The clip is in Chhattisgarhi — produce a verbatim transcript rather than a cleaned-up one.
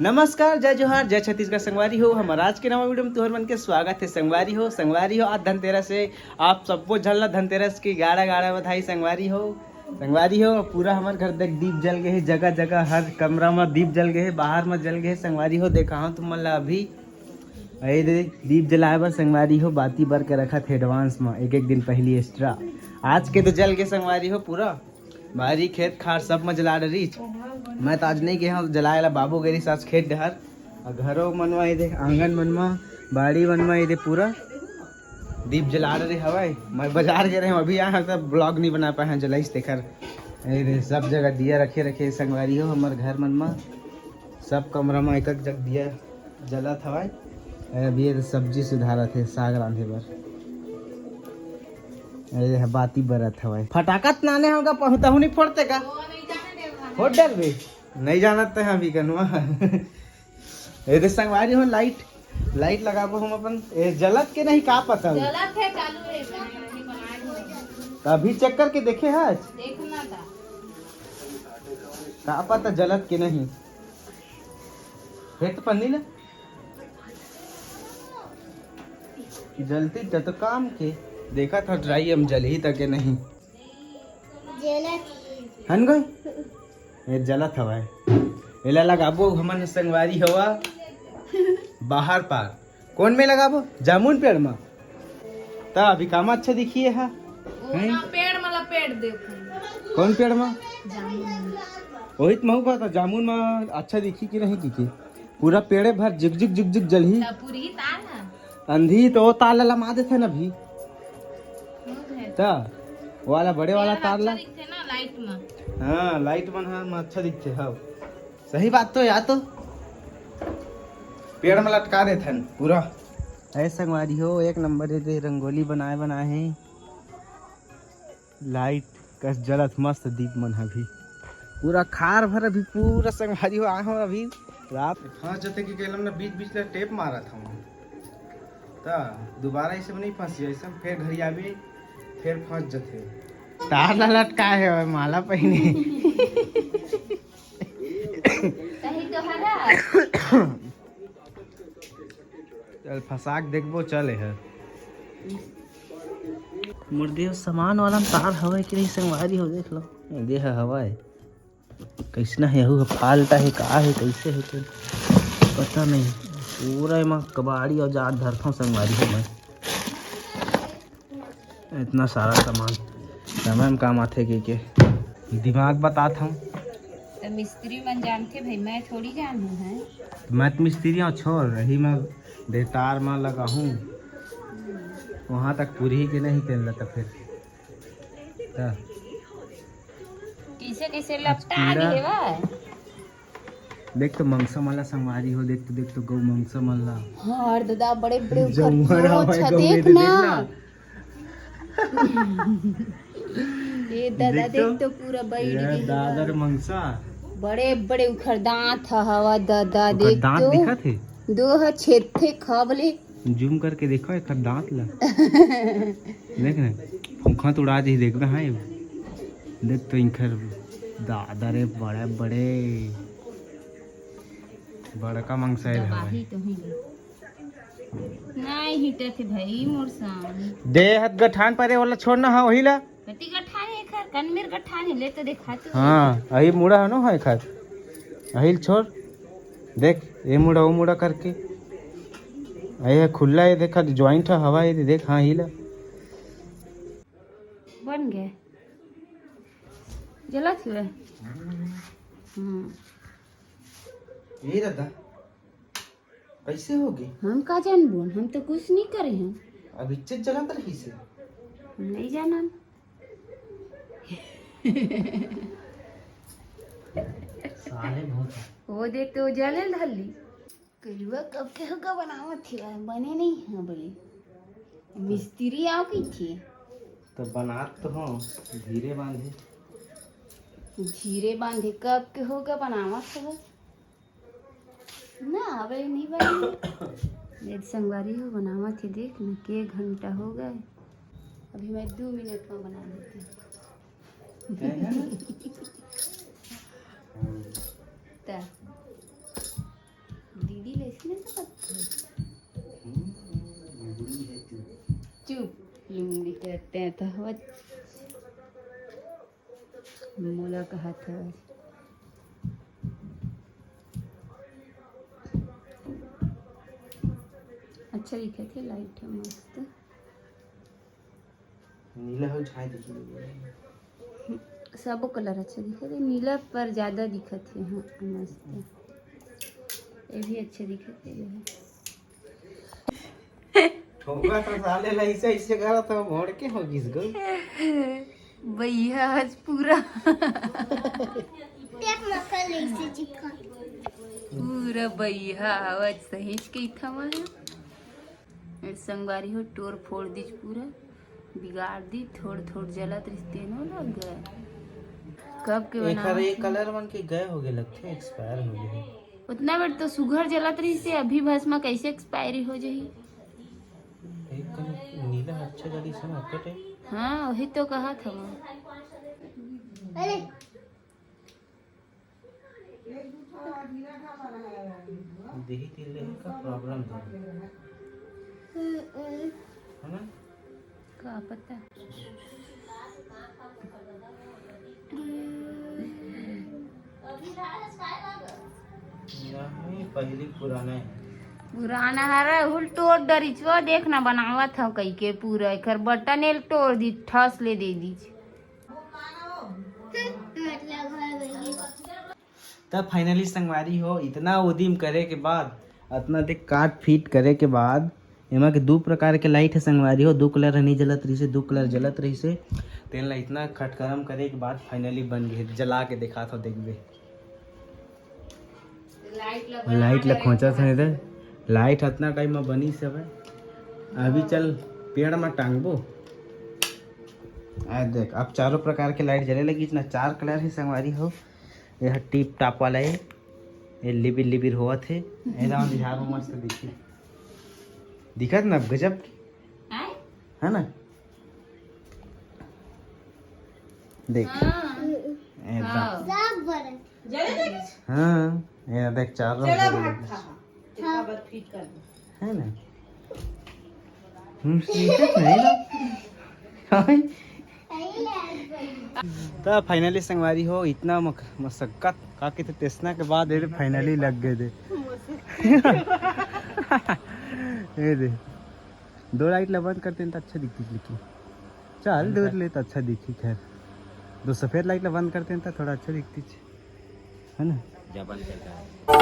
नमस्कार, जय जोहार, जय छत्तीसगढ़ संगवारी हो। हमर आज के नवा वीडियो में तुहर मन के स्वागत है संगवारी हो। संगवारी हो, आज धनतेरस है, आप सबो झन ला धनतेरस की गाड़ा गाड़ा बधाई संगवारी हो। संगवारी हो, पूरा हमर घर देख दीप जल गए है, जगह जगह हर कमरा में दीप जल गए है, बाहर में जल गए है संगवारी हो। देखाहूँ तुमन ला अभी, अरे दे, दीप जलाए बर संगवारी हो, बाती बर के रखत हे एडवांस में, एक एक दिन पहली एक्स्ट्रा। आज के तो जल के संगवारी हो पूरा, बारी खेत खार सब में जला डरीच। मैं तो आज नहीं गए हूँ जलाए ला, बाबू गए रहिस आज खेत डहर। और घरों मनवा ये दे, आंगन मनवा, बाड़ी मनवा ये दे पूरा दीप जला डरे हवाए। मैं बाजार गए रहे हूँ, अभी आया हूँ, तब ब्लॉग नहीं बना पाए हैं, जलाइस तेकर। ये दे, सब जगह दिया रखे रखे संगवारी हो, हमर घर मन में सब कमरा में एक एक जग दिया जलत हवय। अभी ये सब्जी सुधारत हे, साग रांधे बर। अरे, ये बाती बरत हवय। फटाका त नाने होगा, पहुंचता हूं, नहीं फोड़ते का? फोड़ डालबे। नहीं जानत ते अभी कनुआ। ये दे संगवारी हो, लाइट, लाइट लगाबो हम अपन। ए, जलत के नहीं, का पता हो? जलत है, चालू है। तो अभी चेक करके देखे है आज? देखना था। का पता जलत के नहीं। फेर तो पन्नी ले। जलती त तो काम के। देखा था ट्राई हम जलही तक के नहीं। जलत। हन गए? ये जलत हवाए। एला लगाबो हमन संगवारी हवा बाहर पार। कौन में लगाबो? जामुन पेड़ में। त अभी काम अच्छा दिखिए हा। वो हैं? ना पेड़ में लपेट दे। कौन पेड़ में? जामुन। वही तो महू कहता, जामुन में अच्छा दिखी कि नहीं दिखी? पूरा पेड़े भर जुग जुग जुग जुग जलही। तब पूरी तार ना। अंधी तो वो तार ला लमा देथे ना अभी। वो है। त वाला बड़े वाला पेड़ तार अच्छा ला। दिखथे ना लाइट में। हाँ, लाइट मन ह अच्छा दिखथे। हाँ, सही बात तो या तो पेड़ में लटका देथन पूरा। ऐ संगवारी हो, एक नंबर ये दे रंगोली बनाए बनाए हे। लाइट कस जलत मस्त दीप मन ह भी। पूरा खार भर अभी पूरा संगवारी हो आए हो अभी रात। फंस जथे कि केलम ना बीच बीच ले टेप मारत हूँ। त दोबारा ऐसे में नहीं फंसी, ऐसे में फेर घरी आबे, फेर फंस जथे। तार ला लटकाए हे, माला पहने। सही तो हरा। चल फसाक देखबो, चल हे। मोर देह सामान वाला में तार हवय कि नहीं संगवारी हो, देख लो। देह हवय। कैसना हे, यहू ह फाल्ट हे, का हे, कैसे हे, कोई पता नहीं। पूरा एमा कबाड़ी औजार धरथों संगवारी हो मैं। इतना सारा सामान समय में काम आथे के, के दिमाग बतात हूँ। तो मिस्त्री मन जानथे भाई, मैं थोड़ी जानू है। मैं तो मिस्त्री हूँ, छोड़ रही मैं देतार में लगा हूँ। वहाँ तक पूरी के नहीं तेल लता फिर। त कैसे कैसे लपटा कीड़ा। आगे हे वा? देख तो मंगसा मन ला संगवारी हो, देख तो, देख तो गौ मंगसा मन ला। हाँ, और दादा बड़े बड़े उखर जौहर हवय अच्छा गौ देख में, ना। देख ना। ये दादा देख देख तो। तो पूरा बैठ ये गई दादा हवा। रे मंगसा। बड़े बड़े उखर दांत ह हवा दादा ओकर देख दांत तो। दिखत हे? दो ह छेदथे खबले। जूम करके देखो एक दांत ला। देख ना, फूंखा तो उड़ा दी, देखबे। हाँ, ये देख तो इंखर दादा रे, बड़े बड़े बड़का मंगसाइल हवय। दबाही तो ही नहीं हिटत हे भाई मोर सामने। दे हाथ गठान परे वाला छोड़ ना, हाँ, वही ला। कति गठान हे एखर? कनमेर गठान हे, ले तो देखा तू। हाँ, अही मुड़ा है ना, हाँ, एखर। अहिल छोड़। देख, ये मुड़ा, वो मुड़ा करके। ये खुल्ला, ये देखा, ज्वाइंट है, हवा है, देख, हाँ, हिला। बन गए। जलत हुए। हम्म। ये दादा, कैसे होगे? हम का जानबो, हम तो कुछ नहीं करे हैं। अब इज्जत जलत रही से। नहीं जानन। साले बहुत है। वो देख तो जले धरली। कलुआ कब के होगा बनावत थी, बने नहीं है बोले। मिस्त्री आओ की थी। तो बनात तो हो, धीरे बांधे। धीरे बांधे, कब के होगा बनावत हो? ना, अबे नहीं बनी। ये संगवारी हो बनावत हे, देख न के घंटा हो गए। अभी मैं दो मिनट में बना लेती हूँ। हैं? त करते हैं तो वो मोला कहा था। अच्छा दिखत हे, लाइट है मस्त। नीला हो छाय दिखी। सबो कलर अच्छा दिखत हे, नीला पर ज्यादा दिखत हे। हाँ, मस्त। ये भी अच्छा दिखत हे, ये है। ठोका तो साले ला ऐसे ऐसे करा था, मोड़ के हो गिस गो। भैया आज पूरा टेप मक्खन ले से चिपका। पूरा भैया आज सहेज के इथमा है। ए संगवारी हो, टोर फोड़ दीच पूरा, बिगाड़ दी। थोड़ थोड़ जलत रिहिस तेनो लग गए। कब के एकर बनावत एक हे? कलर मन के गए होगे लगथे, एक्सपायर हो गए। उतना बेर तो सुघर जलत रहिस हे, अभी भस्मा कैसे एक्सपायरी हो जाही? एक कलर नीला अच्छा जली से ना, ओकर टाइप। हाँ, वही तो कहा था मैं। अरे देही तिल्ले का प्रॉब्लम था, है ना? का पता। नहीं, पहली पुराना है। पुराना हरा, हुल तोड़ डरिचवा, देखना बनावत हव कई के पूरा, एकर बटन एल तोड़ दी, ठस ले दे दीच। मतलब है भैया। तब फाइनली संगवारी हो, इतना उदिम करे के बाद, इतना देख काट फीट करे के बाद, एमा के दू प्रकार के लाइट है संगवारी हो, दू कलर ह नहीं जलत रहिसे, दू कलर जलत रहिसे। तेन ला इतना खटकरम करे के बाद फाइनली बन गए। जला के देखा था, देखबे। लाइट ला खोंचा से दे, लाइट अतना टाइम में बनी से हवे। अभी चल पेड़ में टांगबो। आ देख, अब चारों प्रकार के लाइट जले लगी, इतना चार कलर है संगवारी हो। ये ह टिप टॉप वाला है, ये लिबिर लिबिर होवत है। एला अंधियार में मस्त दिखी, दिखत ना गजब की, आय? है ना? देख, हाँ। एकदम। हाँ। सब बरत। जले लगी? हाँ, ये देख चार रंग चला जले भाग लगी। खा। कितना बार फीट कर दो। है ना? हम्म, सीखत नहीं ना। त फाइनली संगवारी हो, इतना मक-, मशक्कत का के तो टेसना के बाद ये फाइनली लग गए थे। ये दे, दो लाइट ला बंद करते हैं तो अच्छा दिखती, लेकिन चल दूर ले तो अच्छा दिखी। खैर, दो सफेद लाइट ला बंद करते हैं तो थोड़ा अच्छा दिखती, है ना? जब बंद करता है।